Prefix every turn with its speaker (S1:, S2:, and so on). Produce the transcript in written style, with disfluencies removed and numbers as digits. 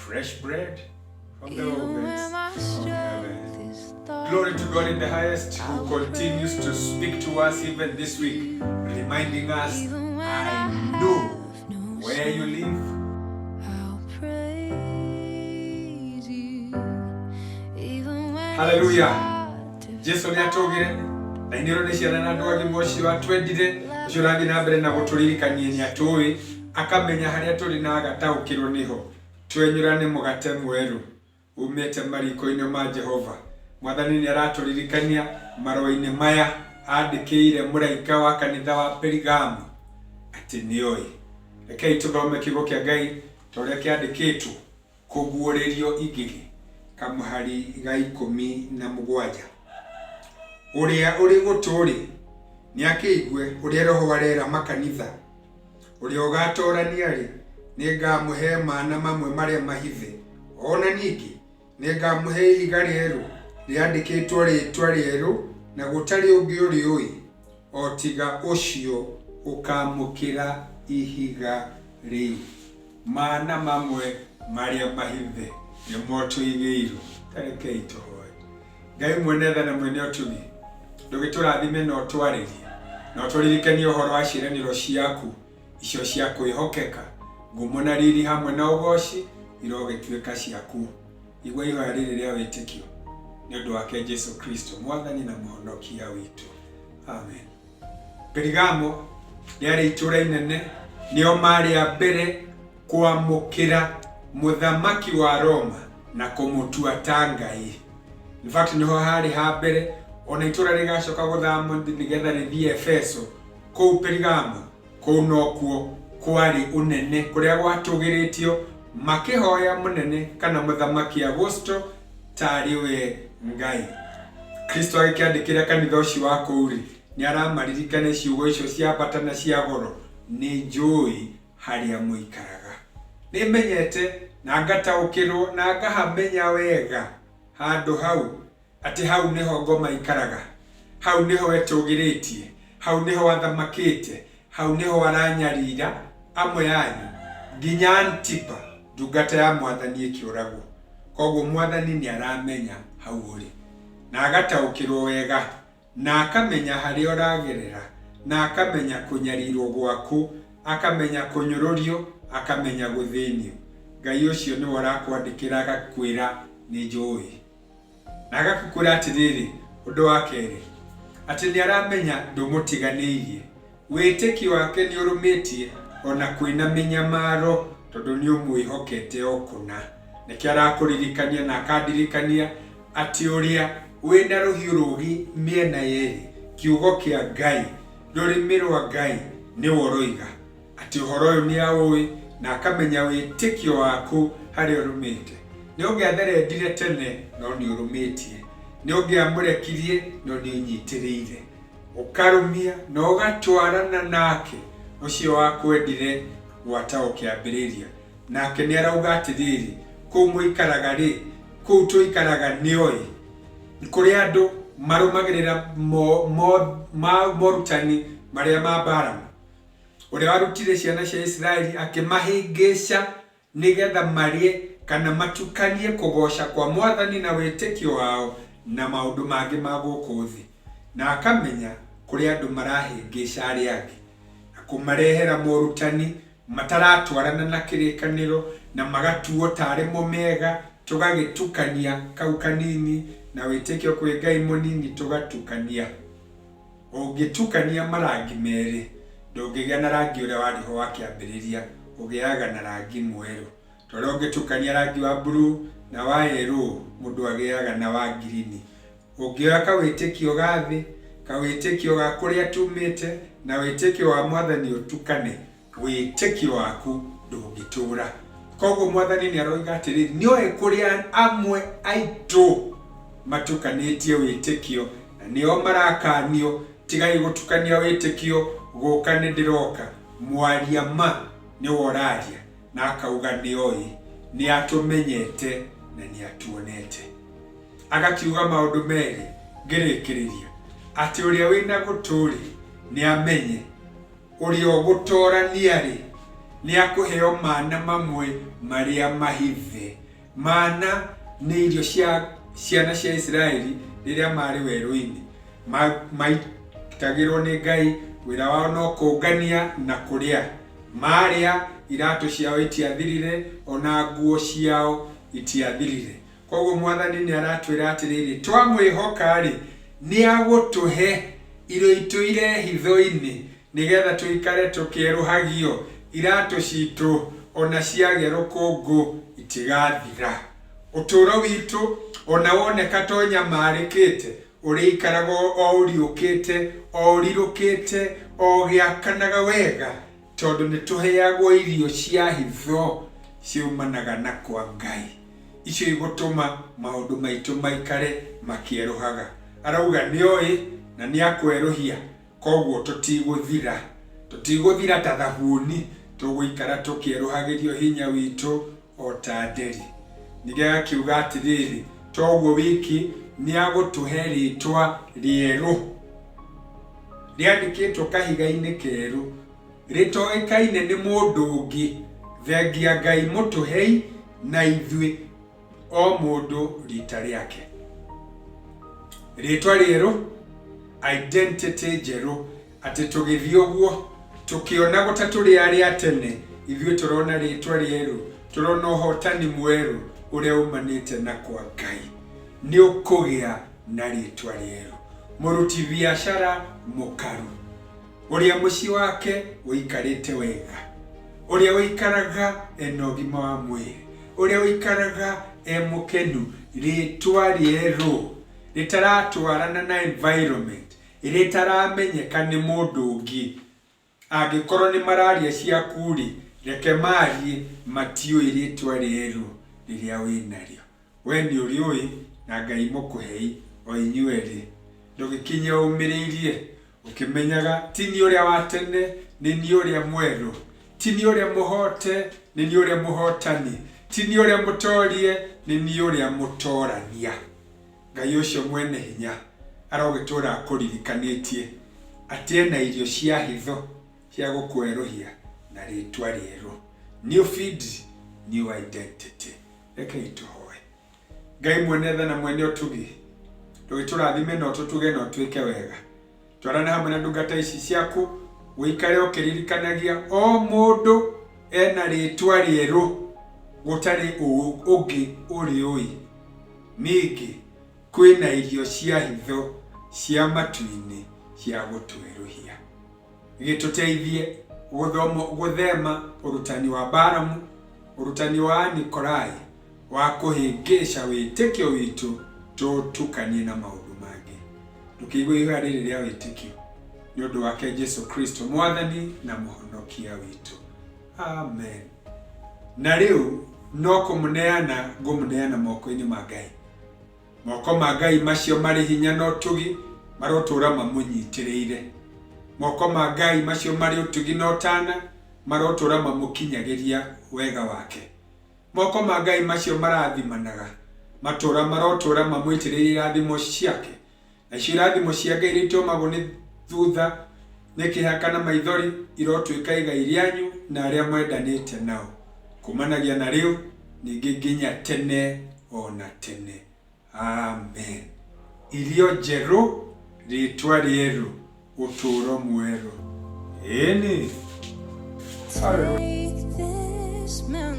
S1: Fresh bread from the
S2: Even
S1: ovens
S2: when my
S1: of
S2: strength
S1: heaven.
S2: is thought,
S1: Glory to God in the highest,
S2: I
S1: who
S2: will
S1: continues to speak to us even this week,
S2: praise you.
S1: reminding us,
S2: Even when
S1: I
S2: I
S1: know
S2: have no
S1: where you
S2: song,
S1: live.
S2: I'll praise you. Even when it's
S1: Hallelujah.
S2: hard to
S1: Jesu nĩ atũgire
S2: find
S1: na inĩrwo nĩ ciana na andũ agima ũcio atwendire ũcio
S2: love
S1: ũrathiĩ na mbere na gũtũririkania nĩ atũĩ akamenya harĩa tũrĩ na agataũkĩrwo nĩho twenyũrane mũgate mwerũ umĩte mariko-inĩ ma Jehova. Mwathani nĩ aratũririkania marũa-inĩ maya andĩkĩire mũraika wa kanitha wa Perigamo atĩ nĩoĩ. Rekei tũthome kiugo kĩa Ngai ta ũrĩa kĩandĩkĩtwo kũguũrĩrio igĩrĩ kamũhari ga 17. Ũrĩa ũrĩ gũtũ-rĩ, nĩakĩigue ũrĩa Roho arera makanitha. Ũrĩa ũgatorania-rĩ, nĩngamũhe mana mamwe marĩa mahithe. O na ningĩ nĩngamũhe ihiga rĩerũ rĩandĩkĩtwo rĩĩtwa rĩerũ na gũtarĩ ũngĩ ũrĩũĩ, o tiga ũcio ũkaamũkĩra ihiga rĩu. Mana mamwe marĩa mahithe nĩmo tũigĩirwo. Ta rekei tũhoe. Ngai mwene tha na mwene ũtugi, ndũgĩtũrathime na ũtwarĩrie, na ũtũririkanie ũhoro wa ciĩranĩro ciaku icio cia kwĩhokeka. Ngumo na riri hamwe na ũgoci irogĩtuĩka ciaku. Igua ihoya rĩrĩ rĩa wĩtĩkio nĩ ũndũ wake Jesu Kristo, Mwathani na Mũhonokia witũ. Amen. Perigamo rĩarĩ itũũra inene, nĩo maarĩ a mbere kwamũkĩra mũthamaki wa Roma na kũmũtua ta ngai. In fact nĩho harĩ ha mbere ona itũũra rĩgacoka gũthama nĩgetha rĩthiĩ Efeso. Kũu Perigamo, kũu nokuo kwarĩ ũnene kũrĩa gwatũgĩrĩtio makĩhoya mũnene kana mũthamaki Augusto tarĩ we Ngai. Kristo agĩkĩandĩkĩra kanitha ũcio wa kũu-rĩ, nĩ aramaririkania ciugo icio cia bata na cia goro, nĩ njũĩ harĩa mũikaraga. Nĩmenyete na ngataũkĩrwo na ngahamenya wega handũ hau, atĩ hau nĩho ngoma ikaraga, hau nĩho etũgĩrĩtie, hau nĩho athamakĩte, hau nĩho aranyarira amwe anyu, nginya Antipa ndungata ya Mwathani ĩkĩũragwo. Koguo Mwathani nĩ aramenya hau ũrĩ, na agataũkĩrwo wega na akamenya harĩa ũragerera, na akamenya kũnyarirwo gwaku, akamenya kũnyũrũrio, akamenya gũthĩnio. Ngai ũcio nĩwe ũrakwandĩkĩra agakwĩra nĩ njũĩ. Na agakũkwĩra atĩrĩrĩ, ũndũ wa kerĩ, atĩ nĩ aramenya ndũmũtiganĩirie. Wĩtĩkio wake nĩ ũrũmĩtie ona kwĩna mĩnyamaro tondũ nĩ ũmwĩhokete o kũna. Nĩkĩo arakũririkania na akandirikania atĩ ũrĩa wĩna rũhiũ rũũgĩ mĩena yerĩ, kiugo kĩa Ngai, rũrĩmĩ rwa Ngai nĩwe ũroiga atĩ ũhoro ũyũ nĩ aũĩ na akamenya wĩtĩkio waku harĩa ũrũmĩte. Nĩ ũngĩatherendire tene no nĩ ũrũmĩtie. Nĩ ũngĩamũrekirie no nĩ ũnyitĩrĩire. Ũkarũmia na ũgatwarana nake ũcio wakwendire gwata o kĩambĩrĩria. Nake nĩ arauga atĩrĩrĩ, kũu mũikaraga-rĩ, kũu tũikaraga nĩoĩ. Kũrĩ andũ marũmagĩrĩra morutani marĩa ma Balamu, ũrĩa warutire ciana cia Isiraeli akĩmahĩngĩca nĩgetha marĩe kana matukanie kũgooca kwa Mwathani na wĩtĩkio wao na maũndũ mangĩ ma gũkũ thĩ. Na akamenya kũrĩ andũ marahĩngĩca arĩa angĩ na kũmarehera morutani mataratwarana na kĩrĩkanĩro na magatuo tarĩ mo mega, tũgagĩtukania kau kanini na wĩtĩkio kwĩ Ngai mũnini tũgatukania. Ũngĩtukania marangi merĩ, ndũngĩgĩa na rangi ũrĩa warĩ ho wa kĩambĩrĩria, ũgĩaga na rangi mwerũ. Ta ũrĩa ũngĩtukania rangi wa blue na wa yerũũ, mũndũ agĩaga na wa ngirini. Ũngĩoya kawĩtĩkio ga thĩ, kawĩtĩkio ga kũrĩa tumĩte, na wĩtĩkio wa Mwathani ũtukane, wĩtĩkio waku ndũngĩtũra. Koguo Mwathani nĩ aroiga atĩrĩrĩ, nĩoĩ kũrĩa amwe aitũ matukanĩtie wĩtĩkio na nĩo marakanio, tigai gũtukania wĩtĩkio, gũka nĩ ndĩroka. Mwaria ma nĩwe ũraria na akauga nĩoĩ, nĩ atũmenyete na nĩ atuonete. Agakiuga maũndũ merĩ ngĩrĩkĩrĩria, atĩ ũrĩa wĩna gũtũ-rĩ, nĩ amenye, ũrĩa ũgũtorania-rĩ, Nĩ akũheo mana mamwe marĩa mahithe. Mana nĩ irio cia ciana cia Isiraeli rĩrĩa marĩ werũ-inĩ. Maitagĩrwo nĩ Ngai, wĩra wao no kũngania na kũrĩa. Marĩa, iratũ ciao itiathirire, ona nguo ciao itiathirire. Koguo Mwathani nĩ aratwĩra atĩrĩrĩ, twamwĩhoka-rĩ, nĩ agũtũhe irio itũire hitho-inĩ, nĩgetha tũikare tũkĩerũhagio, iratũ citũ ona ciagĩa rũkũngũ itigathira. Ũtũũro witũ ona woneka to nyamarĩkĩte, ũrĩikaraga o ũriũkĩte, o ũrirũkĩte, o ũgĩakanaga wega, tondũ nĩ tũheagwo irio cia hitho ciumanaga na kwa Ngai. Icio igũtũma maũndũ maitũ maikare makĩerũhaga. Arauga nĩoĩ na nĩakwerũhia, koguo tũtigũthira. Tũtigũthira ta thabuni, tũgũikara tũkĩerũhagĩrio hinya witũ o ta nderi. Ningĩ agakiuga atĩrĩrĩ, to ũguo wiki, nĩagũtũhe rĩtwa rĩerũ rĩandĩkĩtwo kahiga-inĩ kerũ, rĩtoĩkaine nĩ mũndũ ũngĩ, thengia Ngai mũtũhei na ithuĩ o mũndũ rita rĩake. Rĩtwa rĩerũ, identity njerũ, atĩ tũgĩthiĩ ũguo tũkĩonagwo ta tũrĩ arĩa tene, ithuĩ tũrona rĩtwa rĩerũ, tũrona ũhotani mwerũ ũrĩa umanĩte na kwa Ngai. Nĩ ũkũgĩa na rĩtwa rĩerũ. Mũruti biacara mũkaru, ũrĩa mũciĩ wake ũikarĩte wega, ũrĩa ũikaraga ena ũgima wa mwĩrĩ, ũrĩa ũikaraga e mũkenu, rĩtwa rĩerũ rĩtaratwarana na environment, rĩtaramenyeka nĩ mũndũ ũngĩ. Angĩkorwo nĩ mararia ciaku-rĩ, reke marie, matiũĩ rĩtwa rĩerũ rĩrĩa wĩnarĩo. We nĩ ũrĩũĩ na Ngai mũkũhei o inyuerĩ. Ndũgĩkinye ũmĩrĩirie ũkĩmenyaga ti niĩ ũrĩa wa tene, nĩ niĩ ũrĩa mwerũ, ti niĩ ũrĩa mũhote, nĩ niĩ ũrĩa mũhotani, ti niĩ ũrĩa mũtorie, nĩ niĩ ũrĩa mũtorania. Ngai ũcio mwene hinya arogĩtũũra akũririkanĩtie atĩ ena irio cia hitho cia gũkwerũhia na rĩtwa rĩerũ. New feed, new identity. Rekei tũhoe. Ngai mwene tha na mwene ũtugi, ndũgĩtũrathime na ũtũtuge na ũtwĩke wega. Twarana hamwe na ndungata ici ciaku, ũikare ũkĩririkanagia o mũndũ ena rĩtwa rĩerũ gũtarĩ ũngĩ ũrĩũĩ. Ningĩ kwĩna irio cia hitho cia matu-inĩ cia gũtwerũhia. Gĩtũteithie gũthema ũrutani wa Balamu, ũrutani wa Nikolai, wa kũhĩngĩca wĩtĩkio witũ tũtukanie na maũndũ mangĩ. Ndũkĩigue ihoya rĩrĩ rĩa wĩtĩkio nĩ ũndũ wake Jesu Kristo Mwathani na Mũhonokia witũ. Amen. Na rĩu no kũmũneana ngũmũneana moko-inĩ ma Ngai. Moko ma Ngai macio marĩ hinya na ũtugi marotũũra mamũnyitĩrĩire. Moko ma Ngai macio marĩ ũtugi na ũtana marotũũra mamũkinyagĩria wega wake. Moko ma Ngai macio marathimanaga matũũra marotũũra mamũitĩrĩirie irathimo ciake. Nacio irathimo cia Ngai iria itiomagwo nĩ thutha nĩ kĩeha kana maithori irotuĩka igai rĩanyu na arĩa mwendanĩte nao, kumanagia na rĩu ningĩ nginya tene o na tene. Amen. Irio njerũ, rĩtwa rĩerũ, ũtũũro mwerũ. Ĩni.
S2: Take this mountain.